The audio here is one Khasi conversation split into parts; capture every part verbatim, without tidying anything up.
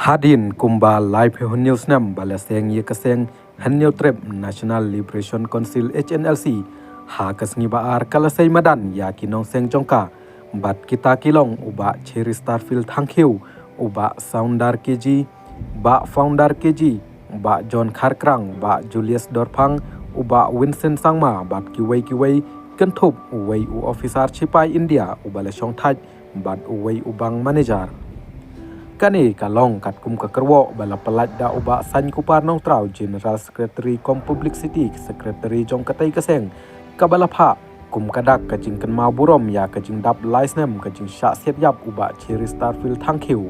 Hadien kumba laiphew hynñiew snem ba la seng ïa ka seng Hynñiewtrep National Liberation Council, H N L C, ha ka sngi ba ar ka la sei madan ïa ki nongseng jong ka bad kita ki long u Bah Cheristerfield Thangkhiew, u Bah Sundar Keji, Bah Founder Keji, u Bah John Kharkrang, u Bah Julius Dorphang, u Bah Vincent Sangma bad kiwei kiwei, kynthup uwei u officer shipai India uba la shong thait bad uwei u bank manager. Kane ka long katkum ka kyrwoh ba la pyllait da u Bah Sainkupar Nongtraw, General Secretary cum Publicity Secretary jong katei ka seng, kaba la phah kum ka dak ka jingkynmaw burom ïa ka jingdap lai snem ka jingshah siat ïap u Bah Cheristerfield Thangkhiew.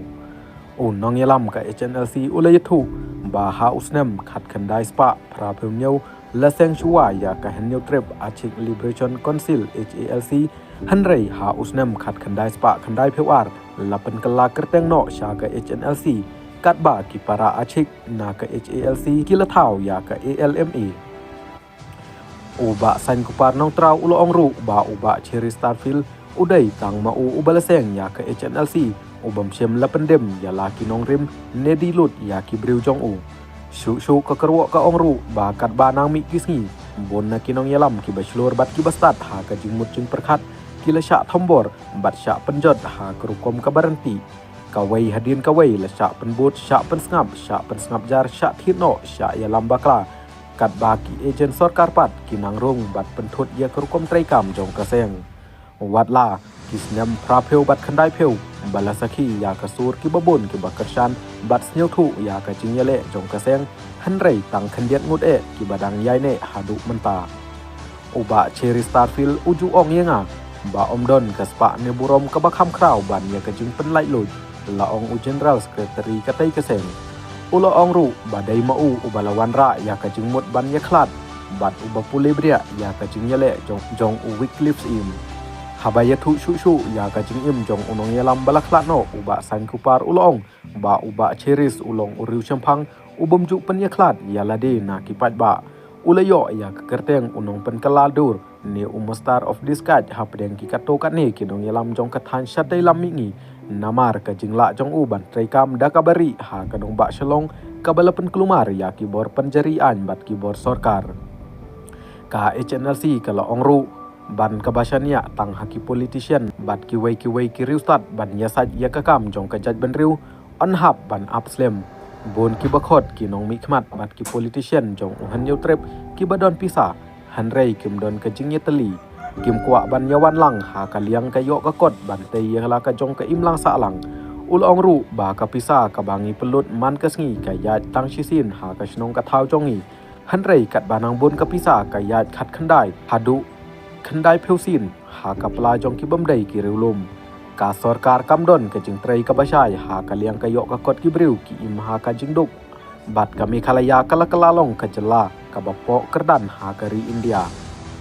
U nongïalam ka H N L C u la ïathuh ba ha u snem khatkhyndai spah phraphew hynñiew la seng shuwa ïa ka Hynñiewtrep Achik Liberation Council, H A L C, hynrei ha u snem khatkhyndai spah khyndaiphew ar la pynkylla kyrteng noh sha ka H N L C, katba ki para Achik na ka H A L C ki la thaw ïa ka A L M A. U Bah Sainkupar Nongtraw u la ong ruh ba u Bah Cheristerfield u dei tang ma u uba la seng ïa ka H N L C, u bym shym la pyndem ïa la ki nongrim ne die lut ïa ki briew jong u. Shuh shuh ka kyrwoh ka ong ruh ba katba nang mih ki sngi, bun na ki nongïalam kiba shlur bad kiba stad ha ka jingmut jingpyrkhat ki la shah thombor bad shah pynjot ha ka rukom kaba ryntih. Kawei hadien kawei la shah pynbud, shah pynsngap, shah pynsngap jar, shah thied noh, shah ïalam bakla. Katba ki agent sorkar pat ki nang rung bad pynthut ïa ka rukom treikam jong ka seng. Watla ki snem phraphew bad khyndaiphew ba la sakhi ïa ka sur kiba bun kiba kyrshan bad sngewthuh ïa ka jingïaleh jong ka seng, hynrei tang khyndiat ngut eh kiba dang ïaineh haduh mynta. U Bah Cheristerfield u ju ong ïa nga ba ym don ka spah ne burom kaba kham khraw ban ïa ka jingpynlait luid, la ong u General Secretary katei ka seng. U la ong ruh ba dei ma u uba la wanrah ïa ka jingmut ban ïakhlad bad uba pule bniah ïa ka jingïaleh jong, jong u Wycliffe Syiem. Haba ïathuh shuh shuh ïa ka jingim jong u nongïalam ba la khlad noh u Bah Sainkupar u la ong ba u Bah Cheris u long u riewshemphang u bym ju pynïakhlad ïa lade na ki paidbah. U la ïoh ïa ka kyrteng u nongpynkylla dur ne u Master of Disguise hapdeng ki katto katne ki nongïalam jong ka thaiñ shatei lam mihngi, namar ka jinglah jong u ban treikam da kaba rieh ha ka nongbah Shillong kaba la pynkulmar ïa ki bor pynjari aiñ bad ki bor sorkar. Ka H N L C ka la ong ruh ban kaba shaniah tang ha ki politician bad kiwei kiwei ki riewstad ban ïasaid ïa ka kam jong ka jaitbynriew, yn hap ban ap slem. Bun kiba khot ki nongmihkhmat bad ki politician jong u Hynñiewtrep kiba don pisa, hynrei kim don ka jingïatylli. Kim kwah ban ïawan lang ha ka liang ka ïoh ka kot ban tei ïa la ka jong ka imlang sahlang. U la ong ruh ba ka pisa kaba ngi pynlut man ka sngi ka ïaid tang shisien ha ka shnong ka thaw jong ngi. Hynrei katba nang bun ka pisa ka ïaid khatkhyndai haduh khyndaiphew sien ha ka pla jong ki bym dei ki riewlum. Ka sorkar kam don ka jingtrei kaba shai ha ka liang ka ïoh ka kot ki briew, ki im ha ka jingduk. Bad ka Meghalaya ka la kylla long ka jylla kaba poh kyrdan ha ka ri India.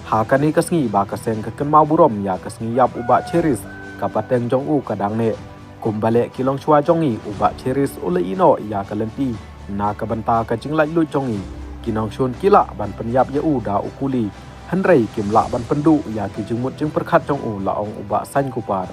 Ha kane ka sngi ba ka seng ka kynmaw burom ïa ka sngi ïap u Bah Cheris, ka pateng jong u ka dang neh. Kumba leh ki longshuwa jong ngi, u Bah Cheris u la ïehnoh ïa ka lynti na ka bynta ka jinglaitluid jong ngi. Ki nongshun ki lah ban pynïap ïa u da u kuli, hynrei kim lah ban pynduh ïa ki jingmut jingpyrkhat jong u, la ong u Bah Sainkupar.